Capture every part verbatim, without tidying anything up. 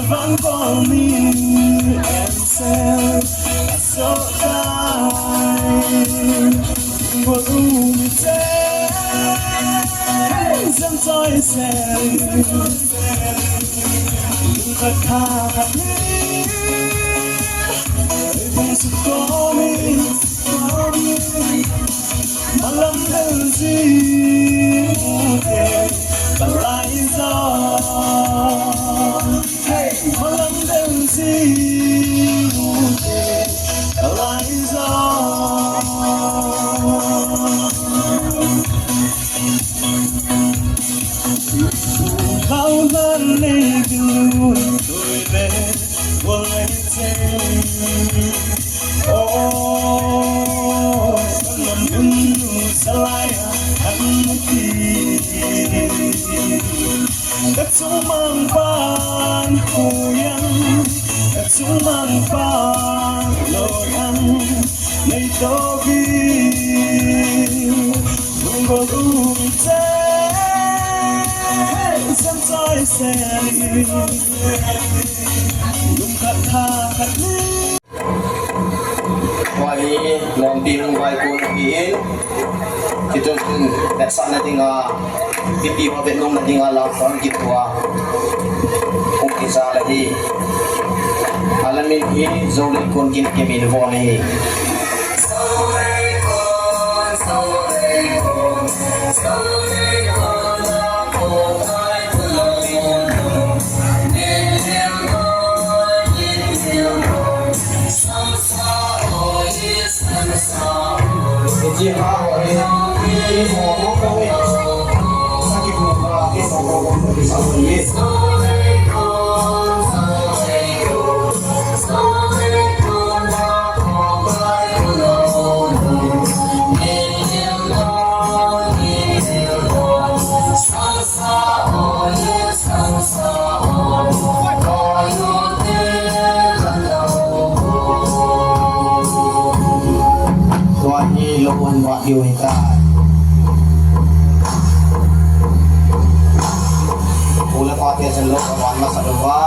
Vangol ni answer, aso tai. Vangol ni te, zam toi se. Lungkhat khat ni, ei bang su ko mi. Malam dal ji u te, kalai jo. Hey, malam dal ji u te, kalai jo. Hau lan nei gin lui le. Waiting. Oh, lam dun nu salai a kan ti. Ka chung mang pan ku yang, ka chung mang pan lo yang, nei to vi. Lung go lung te, sem choi se. Tua hi lompi hung vaikon ahin, hichun vetsahna dinga, mipi ho vetnomna dinga lam hung kithua, hung kijal ahi. Alamin hi Zoleikon Ginkim in von ahi. Tua hi lou hon vah diu ahitai. Pu le pa te chun lou ka vah masa lou va.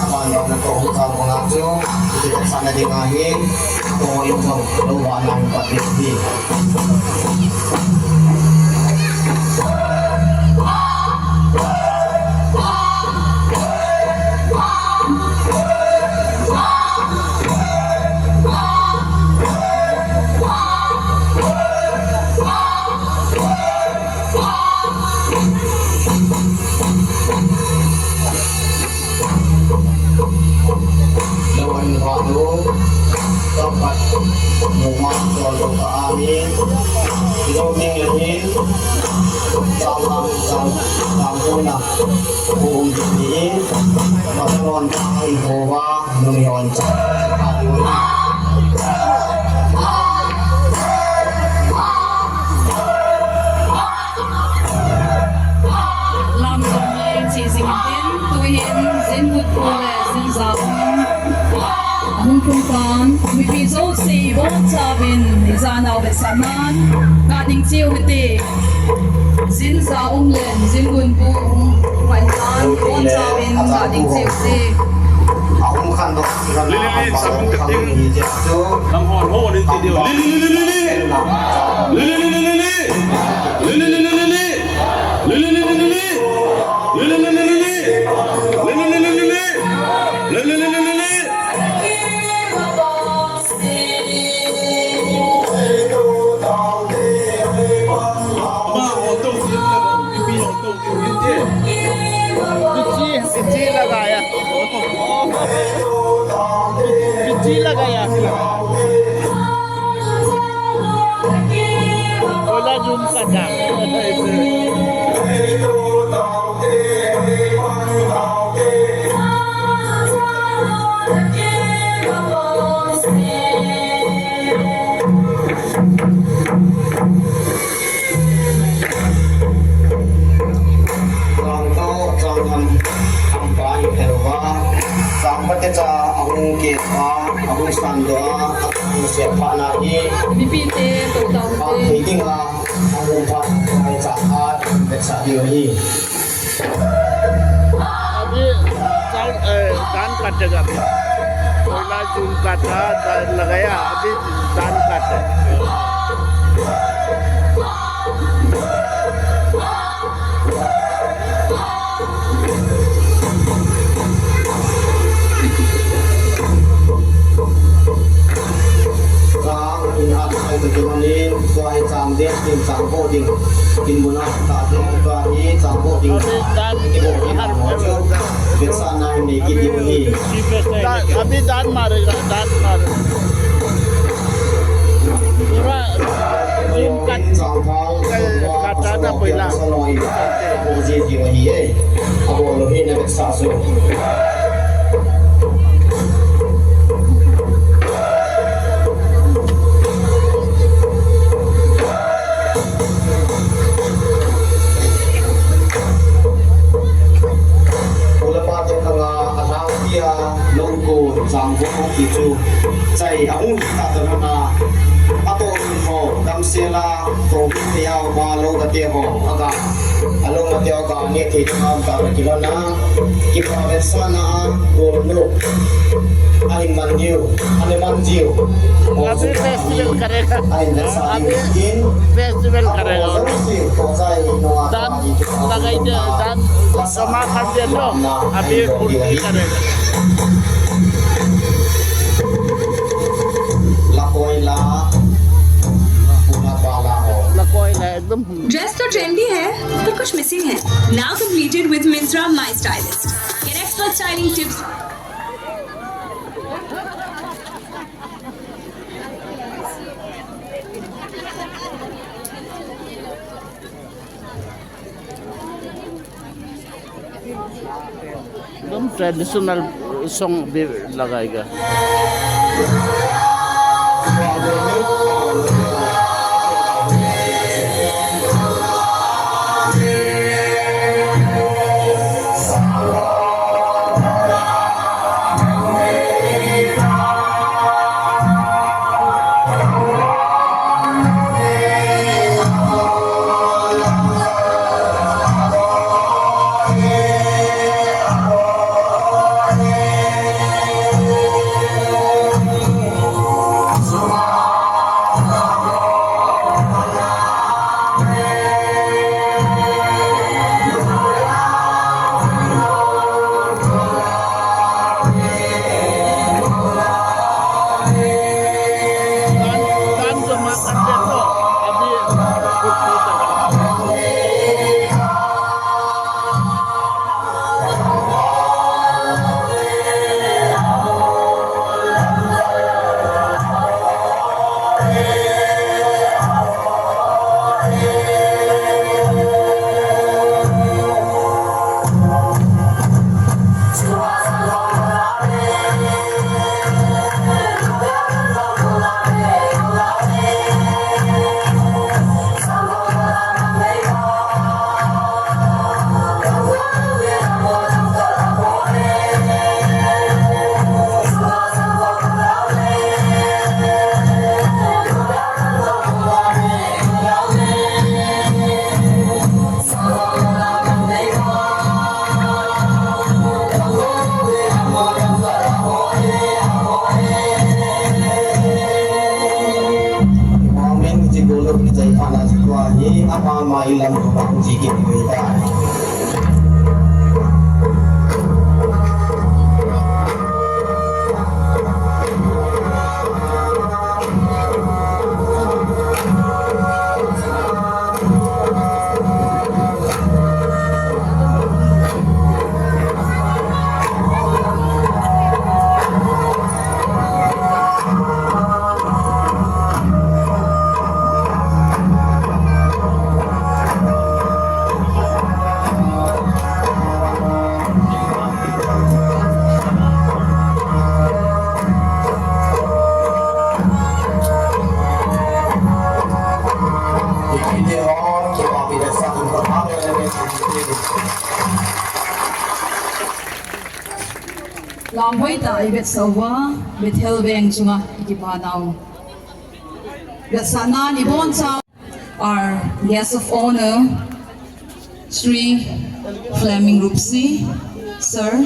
Aman vahna toh hung kal vang a chu, hiche vetsahna dinga hi, toh in jong lou vahna hung pat ding ahi. Lou ahin vah lou, tah khat, muma, chol lou ka amin, lou ding le hin, chang lam, chang, chang puna, pu um ding ni in, masanon ka ahin ho va, nung yon chang. Lam jong hi che jing tin, tuhin Jingun pu le Jinja um ahung lhung tan, mipi jouse ibonchauvin, ijanau vetsahnan, ga ding cheu hite. Jinja um le Jingun pu hung pan tan, ibonchauvin, ga ding cheu hite. Ahung khan doh, Lili, lili, sabun teting. Lam hon, hon, lili, lili, lili. Lili, lili, lili. Lili, lili, lili. Lili, lili, lili. Lili, lili, lili. Lili, lili, lili. Bichi, bichi lagaya. Bichi lagaya. Ola jum kaja. Chang to, chang ham, ham pa hi phelou va. Chang pa te cha, ahung ke pha, ahung san doh a, ahung se pha na hi. Mipi te, to tau te. Thei ding a, ahung pha, ai cha a, vetsah diu ahi. Abi, chang, धान काटेगा अभी। पहला जून काटा, धान लगाया, अभी धान काटे। Chang in at ai to kimanin, tua hi chang ding, ding chang vo ding. Kin buna ta ding, tua hi chang vo ding. Kin vo ding, kin vo ding. Veksa nai nei kit ding hi. अभी दान मारेगा, दान मारेगा। पूरा zoom cut, cut, कटाना पहला। Abo lo hi na veksa su. Ula pa to khanga a hlau tia lo ko chang vo ti chu. Chai a hung ta ta na. A to ho dam se la to te ya ba lo ka te ho. Aga. Along ma teo ka nge thei thei ma ta ki la na. Ki pa ven sa na a, ko no. A hin man diu, a ne man diu. अभी फेस्टिवल करेगा। A hin ven sa अभी फेस्टिवल करेगा। Ko sa hi no a. दान लगाई दे, दान जमा कर दे तो अभी पूर्ति करेगा। La koi la. Puna pa la ho. La koi la एकदम। ड्रेस तो ट्रेंडी है, पर कुछ मिसिंग है। Now completed with Myntra My Stylist। Get expert styling tips। एकदम ट्रेडिशनल सॉन्ग भी लगाएगा। Amen. Ji golo ni jai khana ji kwa ni, ama ma ilam ko pa ji ki ni ta. Lam hoitah i vetsah uva, Bethel Veng chunga i kipa nau. Vetsahnan i boncha. Our guest of honor, Shri Fleming Rupsi, sir,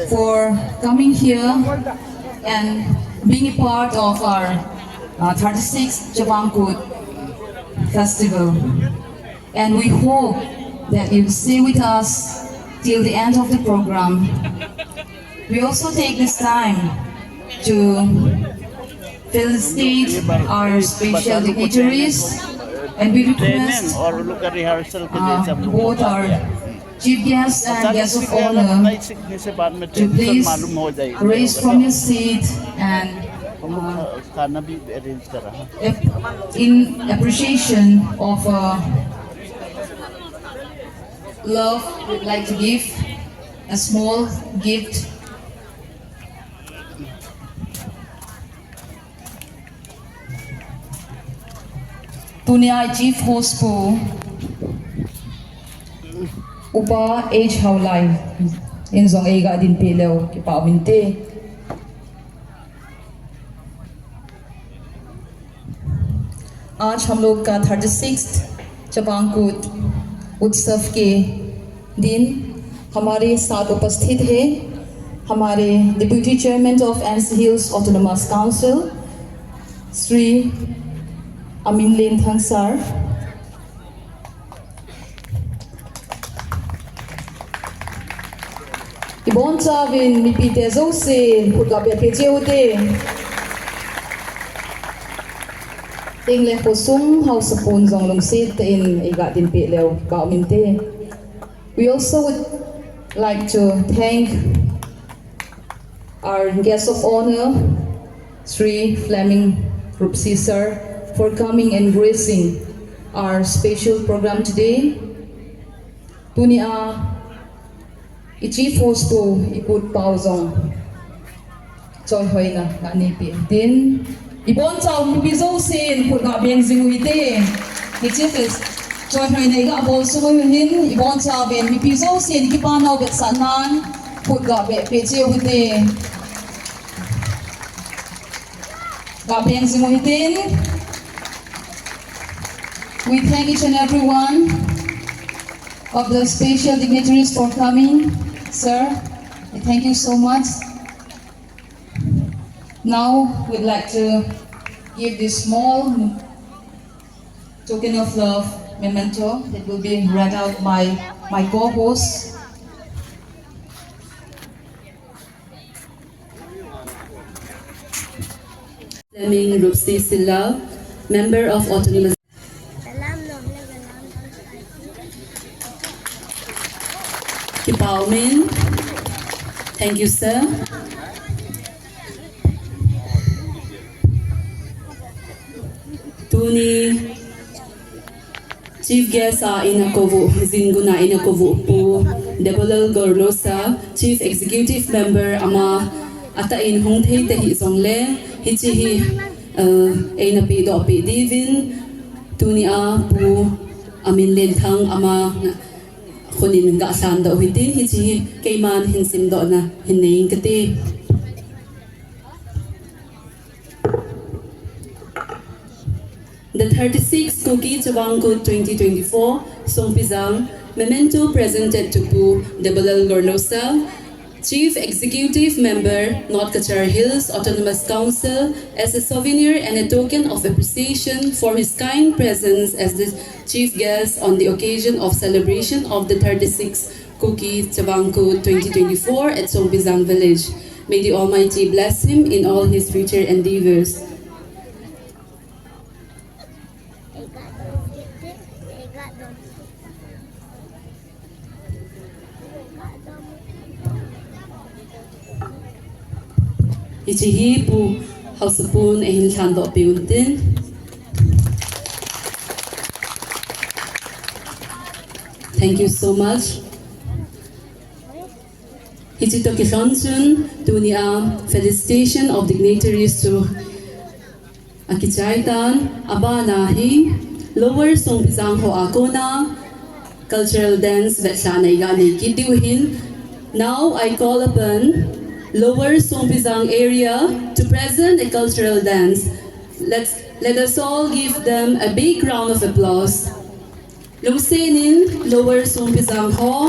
for coming here and being a part of our uh, thirty-sixth Chavang Kut Festival. And we hope that you stay with us till the end of the program. We also take this time to felicitate our special dignitaries, and we request uh, both our chief guests and guests of honor to please raise from your seat and uh, in appreciation of uh, love, we'd like to give a small gift. Tunia chief host pu Upa H Haolai in jong eiga dinpi leu kipa um inte. आज हम लोग का thirty sixth चबांगकुत उत्सव के दिन हमारे साथ उपस्थित है हमारे Deputy Chairman of N C Hills Autonomous Council, Shri Amin Lenthang sir. Ibon chauvin mipite jousen khut gah beh peh cheh ute. Tengle khosung haosapun jong lungset tah in eiga dinpeh leu kipa um inte. We also would like to thank our guest of honor, Shri Fleming Rupsi sir, for coming and gracing our special program today. Tunia i chief host pu i put pau jong choihoina ga neipeh tin, ibon chauvin mipi jousen khut gah beng jing ute. I chief is choihoina iga bol sung uhin, ibon chauvin mipi jousen kipa nau vetsahnan khut gah beh peh cheh ute. Gah beng jing uhitin. We thank each and every one of the special dignitaries for coming. Sir, we thank you so much. Now we'd like to give this small token of love memento that will be read out by my co-host. Fleming Rupsi Silla, Member of Autonomous. Kipa um in. Thank you, sir. Tuni Chief guest a ina kovuh, jingkah a ina kovuh Pu Debolal Gorlosa, Chief Executive Member ama atah in hung thei tahih jongle, hiche hi, eh, eina pehdoh peh diuvin, tunia Pu Amin Lenthang ama khut in gah lhandoh u hitin, hiche hi keiman hin simdohna hin nei inge kati. The thirty-sixth Kuki Chavang Kut twenty twenty-four, Songpijang, memento presented to Pu Debolal Gorlosa, Chief Executive Member, North Cachar Hills Autonomous Council, as a souvenir and a token of appreciation for his kind presence as the chief guest on the occasion of celebration of the thirty-sixth Kuki Chavang Kut twenty twenty-four at Songpijang Village. May the Almighty bless him in all his future endeavors. Hiche hi Pu Haosapun ahin lhandoh peh un tin. Thank you so much. Hiche toh kilhon chun tunia felicitation of dignitaries chu akichai tan, abana hi Lower Songpijang ho a kona cultural dance vetlhahna iga nei kit diu hin. Now I call upon Lower Songpijang area to present a cultural dance. Let's, let us all give them a big round of applause. Lungset in Lower Songpijang ho.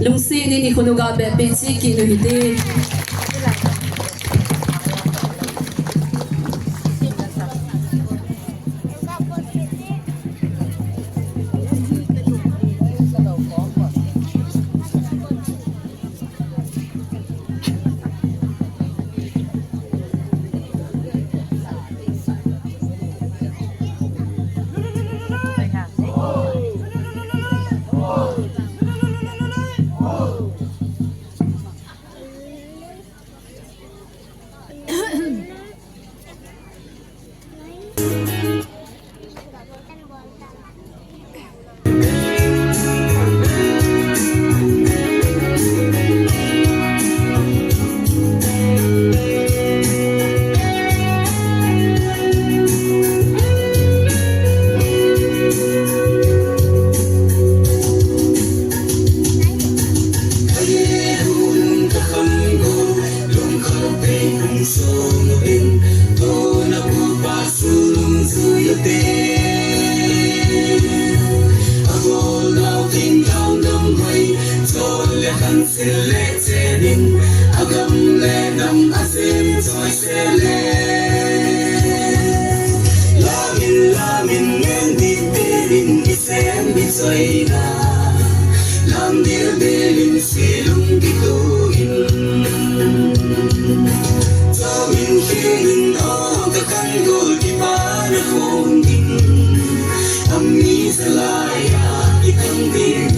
Lungset in i khut u ga beh peh cheh kit u hite. Sele chenin, agam le nam asem choi sele. Lamin, lamin, ngen di perin, isem di choi na. Lam dil dilin, silung di tuin. Chomin khinin, o, ka kan gol ki pa na khon din. Ami salaya, ikang din.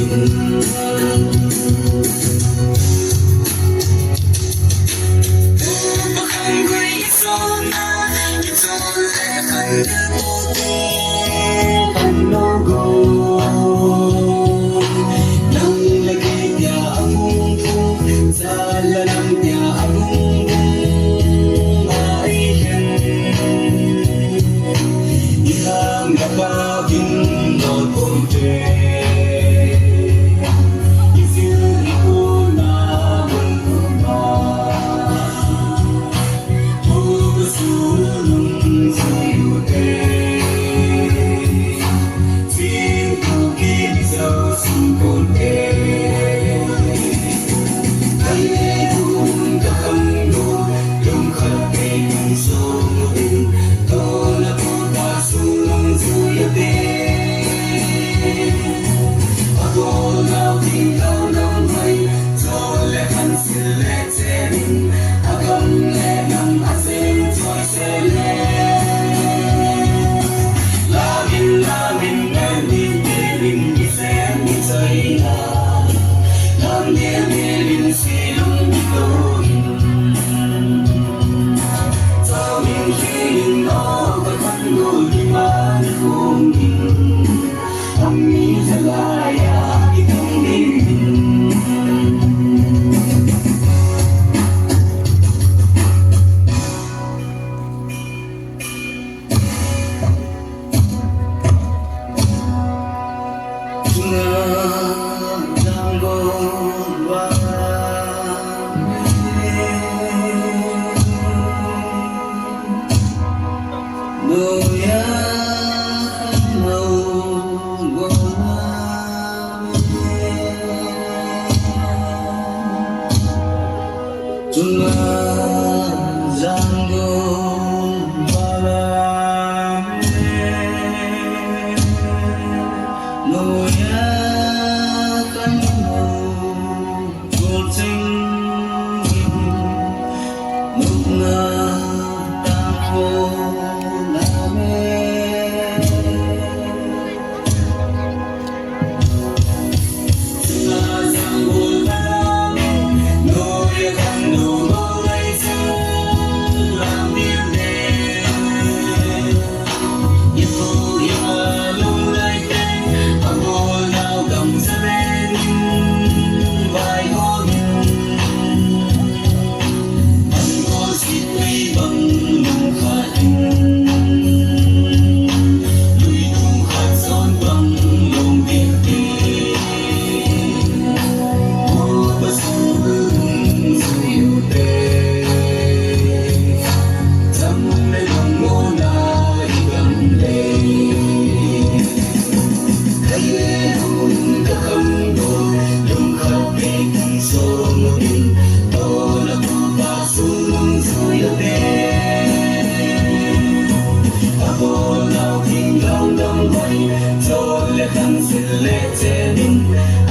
Chenin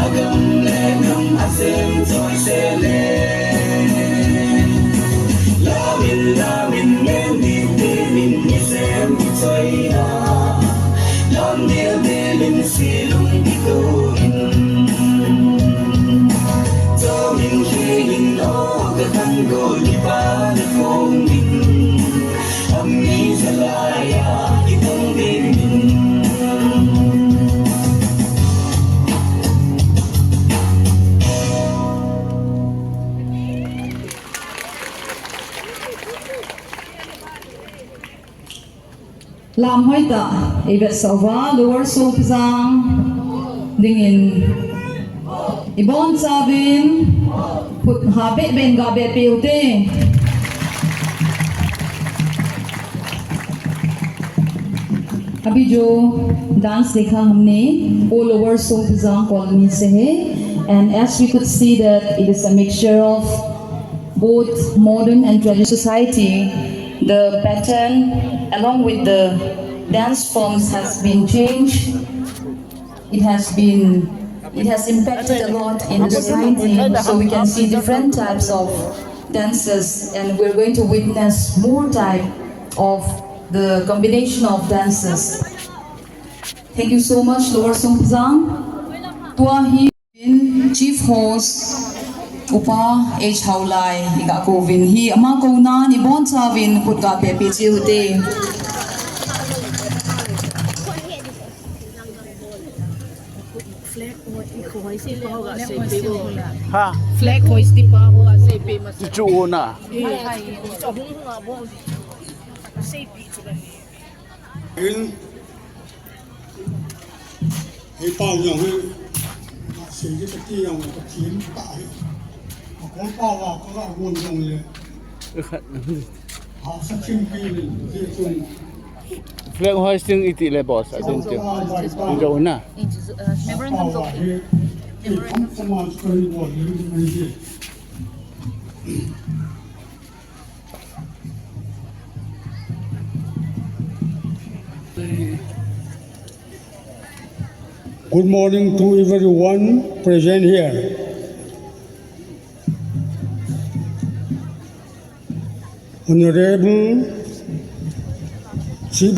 agam le nam asem choi sele. Lamin, lamin, ngen ni tinin ni sem ni choi na. Lam nil nilin silung ituin. Chomin hilin o ka kan go ni pa na kong din. Amni jalaya itong din. Lam hoitah i vetsah uva, Lower Songpijang dingin i bonchauvin khut ha behbeh in gabeh peh ute. अभी जो डांस देखा हमने, वो लोअर सोंगपुजांग कॉलोनी से है, and as we could see that it is a mixture of both modern and traditional society. The pattern along with the dance forms has been changed. It has been, it has impacted a lot in the society, so we can see different types of dances, and we're going to witness more type of the combination of dances. Thank you so much, Lower Songpijang. Tua hi Chief Host Upa H Haolai i ga kouvin, hi ama kounan i bonchauvin khut gabeh peh cheh ute. Flag hoist pa ho ga sei pe o. Ha? Flag hoist pa ho ga sei pe ma. Ti chu o na. Eh, chu hung hung a bol di chu. Sei pe chu ga. In. Hei pau jong hi, a sei di kati jong ka thim ta hi. A kong pau a ka ga gon jong le. Ha sa chim pi ni, hi chun. Flag hoisting iti le boss, a din chu. Hi jo na. Memorandum of. Hi, hi, kum kum a chu ni bo ni ni ni. Good morning to everyone present here. Honorable Chief